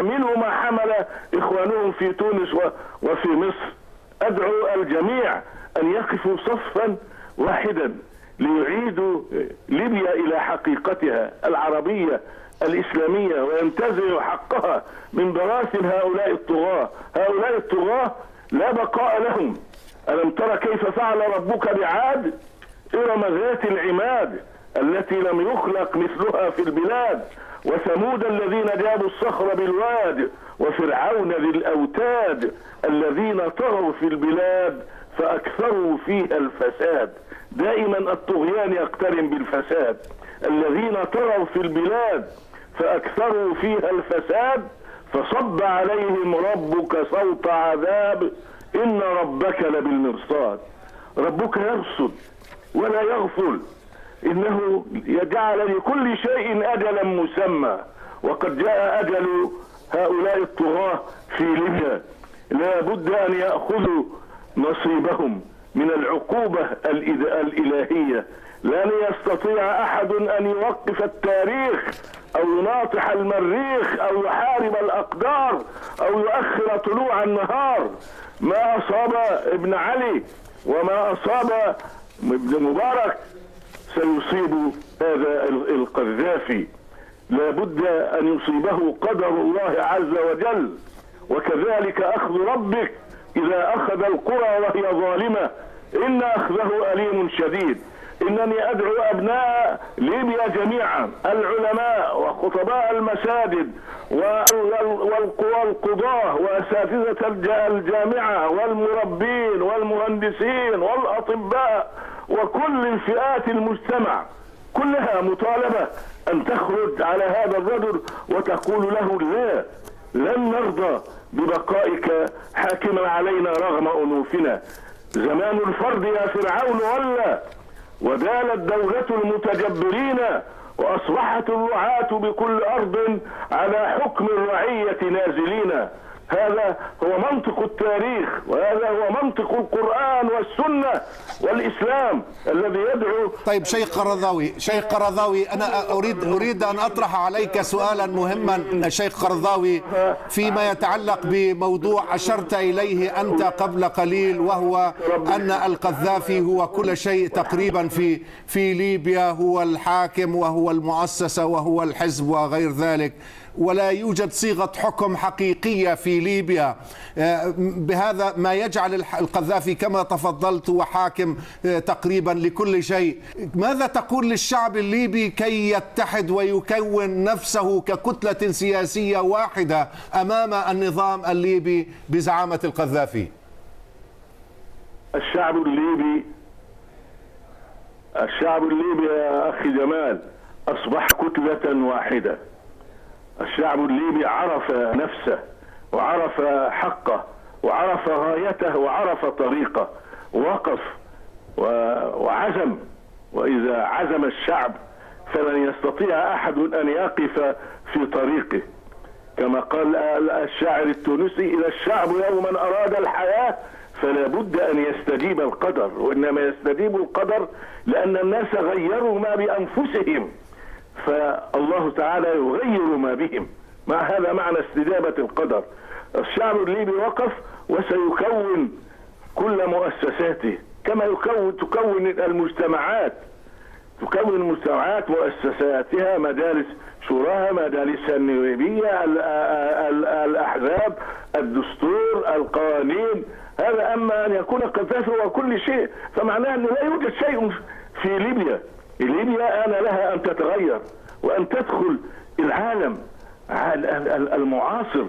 يحملوا ما حمل إخوانهم في تونس وفي مصر. أدعو الجميع أن يقفوا صفا واحدا ليعيدوا ليبيا إلى حقيقتها العربية الإسلامية وينتزعوا حقها من براثن هؤلاء الطغاة. هؤلاء الطغاة لا بقاء لهم. ألم ترى كيف فعل ربك بعاد؟ إرم ذات العماد التي لم يخلق مثلها في البلاد، وثمود الذين جابوا الصخر بالواد، وفرعون ذي الأوتاد الذين طغوا في البلاد فأكثروا فيها الفساد. دائما الطغيان يقترن بالفساد. الذين طغوا في البلاد فأكثروا فيها الفساد فصب عليهم ربك صوت عذاب إن ربك لبالمرصاد. ربك يرصد ولا يغفل، إنه يجعل لكل شيء أجلا مسمى، وقد جاء أجل هؤلاء الطغاة في ليبيا. لا بد أن يأخذوا نصيبهم من العقوبة الإلهية. لن يستطيع أحد أن يوقف التاريخ أو يناطح المريخ أو يحارب الأقدار أو يؤخر طلوع النهار. ما أصاب ابن علي وما أصاب ابن مبارك سيصيب هذا القذافي. لا بد أن يصيبه قدر الله عز وجل. وكذلك أخذ ربك إذا أخذ القرى وهي ظالمة إن أخذه أليم شديد. إنني أدعو أبناء ليبيا جميعا، العلماء وخطباء المساجد والقضاة وأساتذة الجامعة والمربين والمهندسين والأطباء وكل الفئات المجتمع كلها مطالبة أن تخرج على هذا الرجل وتقول له لا، لن نرضى ببقائك حاكما علينا رغم أنوفنا. زمان الفرد يا فرعون ولى، ودالت دولة المتجبرين، وأصبحت الرعاة بكل أرض على حكم الرعية نازلين. هذا هو منطق التاريخ، وهذا هو منطق القرآن والسنة والإسلام الذي يدعو. طيب شيخ قرضاوي أنا أريد أن أطرح عليك سؤالا مهما شيخ قرضاوي فيما يتعلق بموضوع أشرت إليه أنت قبل قليل، وهو أن القذافي هو كل شيء تقريبا في ليبيا، هو الحاكم وهو المؤسسة وهو الحزب وغير ذلك، ولا يوجد صيغة حكم حقيقية في ليبيا. بهذا ما يجعل القذافي كما تفضلت وحاكم تقريبا لكل شيء. ماذا تقول للشعب الليبي كي يتحد ويكون نفسه ككتلة سياسية واحدة أمام النظام الليبي بزعامة القذافي؟ الشعب الليبي يا أخي جمال أصبح كتلة واحدة. الشعب الليبي عرف نفسه وعرف حقه وعرف غايته وعرف طريقه، ووقف وعزم. وإذا عزم الشعب فلن يستطيع أحد أن يقف في طريقه. كما قال الشاعر التونسي: إذا الشعب يوما أراد الحياة فلا بد أن يستجيب القدر، وإنما يستجيب القدر لأن الناس غيروا ما بأنفسهم، فالله تعالى يغير ما بهم. مع هذا معنى استجابة القدر. الشعب الليبي وقف وسيكون كل مؤسساته كما تكون المجتمعات، مؤسساتها، مجالس شوراها، مجالسها النوابية، الأحزاب، الدستور، القوانين. هذا أما أن يكون القذافي وكل شيء فمعناه أنه لا يوجد شيء في ليبيا. ليبيا آن لها أن تتغير وأن تدخل العالم المعاصر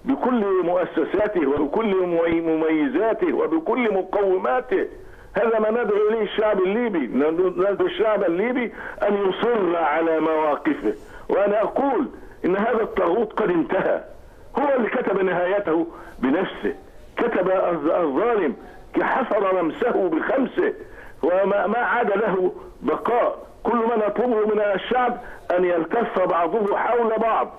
بكل مؤسساته وبكل مميزاته وبكل مقوماته. هذا ما ندعو إليه الشعب الليبي. ندعو الشعب الليبي أن يصر على مواقفه، وأنا أقول إن هذا الطاغوت قد انتهى. هو اللي كتب نهايته بنفسه، كتب الظالم حفر رمسه بخمسه، وما عاد له بقاء. كل ما نطلبه من الشعب أن يلتف بعضه حول بعض.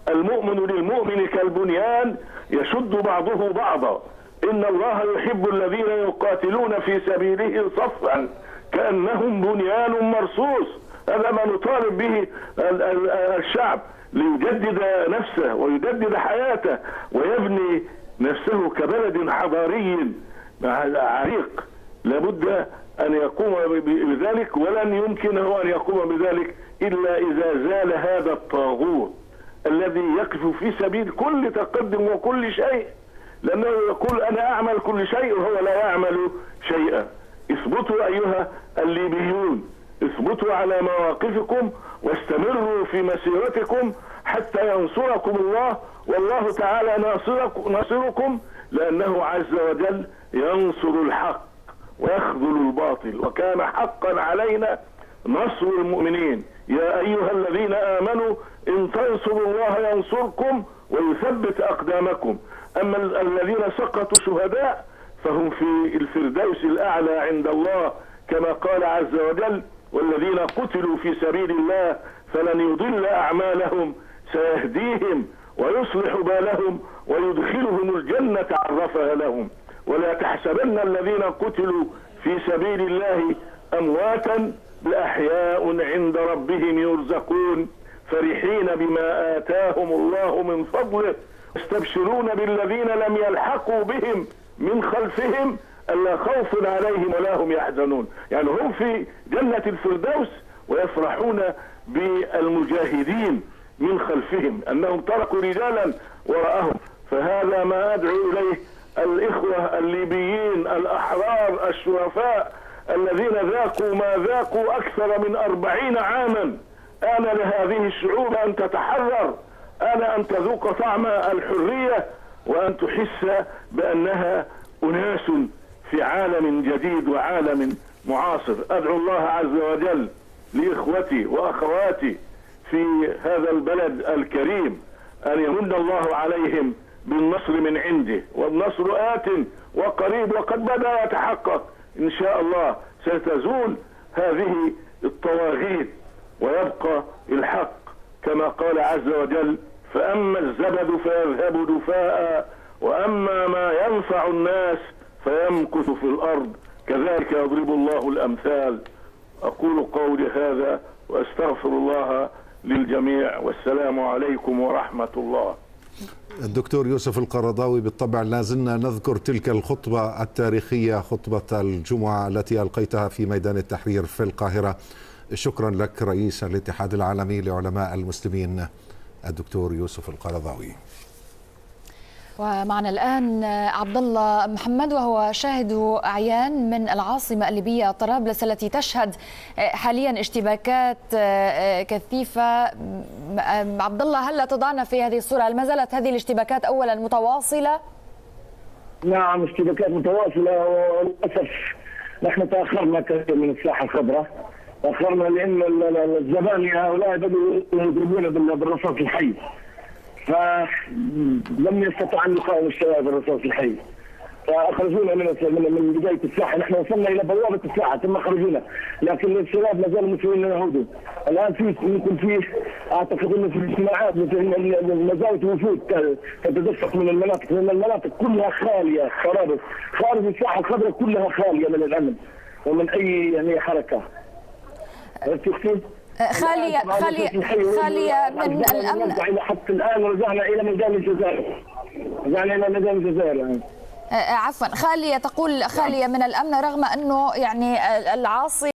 المؤمن للمؤمن كالبنيان يشد بعضه بعضا. إن الله يحب الذين يقاتلون في سبيله صفا كأنهم بنيان مرصوص. هذا ما نطالب به الشعب. ليجدد نفسه ويجدد حياته ويبني نفسه كبلد حضاري عريق. لابد أن يقوم بذلك، ولن يمكنه أن يقوم بذلك إلا إذا زال هذا الطاغوت الذي يقف في سبيل كل تقدم وكل شيء، لأنه يقول أنا أعمل كل شيء وهو لا يعمل شيئا. اثبتوا أيها الليبيون، اثبتوا على مواقفكم واستمروا في مسيرتكم حتى ينصركم الله، والله تعالى ناصركم، لأنه عز وجل ينصر الحق ويخذل الباطل، وكان حقا علينا نصر المؤمنين. يا أيها الذين آمنوا إن تنصروا الله ينصركم ويثبت أقدامكم. أما الذين سقطوا شهداء فهم في الفردوس الأعلى عند الله، كما قال عز وجل والذين قتلوا في سبيل الله فلن يضل أعمالهم سيهديهم ويصلح بالهم ويدخلهم الجنة عرفها لهم. ولا تحسبن الذين قتلوا في سبيل الله أمواتا بل أحياء عند ربهم يرزقون فرحين بما آتاهم الله من فضله يستبشرون بالذين لم يلحقوا بهم من خلفهم ألا خوف عليهم ولا هم يحزنون. يعني هم في جنة الفردوس ويفرحون بالمجاهدين من خلفهم أنهم تركوا رجالا وراءهم. فهذا ما أدعو إليه الإخوة الليبيين الأحرار الشرفاء الذين ذاقوا ما ذاقوا أكثر من 40 عاما. آن لهذه الشعوب أن تتحرر، آن أن تذوق طعم الحرية وأن تحس بأنها أناس في عالم جديد وعالم معاصر. أدعو الله عز وجل لإخوتي وأخواتي في هذا البلد الكريم أن يمن الله عليهم بالنصر من عنده، والنصر آت وقريب وقد بدأ يتحقق إن شاء الله. ستزول هذه الطواغيت ويبقى الحق كما قال عز وجل فأما الزبد فيذهب دفاء وأما ما ينفع الناس فيمكث في الأرض كذلك يضرب الله الأمثال. أقول قولي هذا وأستغفر الله للجميع، والسلام عليكم ورحمة الله. الدكتور يوسف القرضاوي، بالطبع لازلنا نذكر تلك الخطبة التاريخية، خطبة الجمعة التي ألقيتها في ميدان التحرير في القاهرة. شكرا لك رئيس الاتحاد العالمي لعلماء المسلمين الدكتور يوسف القرضاوي. ومعنا الآن عبد الله محمد وهو شاهد أعيان من العاصمة الليبية طرابلس التي تشهد حاليا اشتباكات كثيفة. عبد الله، هل تضعنا في هذه الصورة؟ هل ما زالت هذه الاشتباكات أولا متواصلة؟ نعم، اشتباكات متواصلة، وللأسف نحن تأخرنا كثير من الساحة الخضراء، تأخرنا لأن الزبانية هؤلاء بدأوا يضربون بالرصاص الحي، فلم يستطع أن يقاوم الشباب بالرصاص الحي، فأخرجونا من بداية الساحة. نحن وصلنا إلى بوابة الساحة ثم خرجونا، لكن الشباب ما زالوا مسؤولين لنا هدوء. الآن يمكن فيه أعتقد أنه في اجتماعات مزاوية وفود تتدفق من المناطق كلها خالية. طرابلس خارج الساحة الخضراء كلها خالية من الأمن ومن أي يعني حركة. خالية من الأمن. حتى الآن رجعنا إلى ميدان الجزائر. يعني. عفوا، خالية، تقول خالية من الأمن رغم أنه يعني العاصمة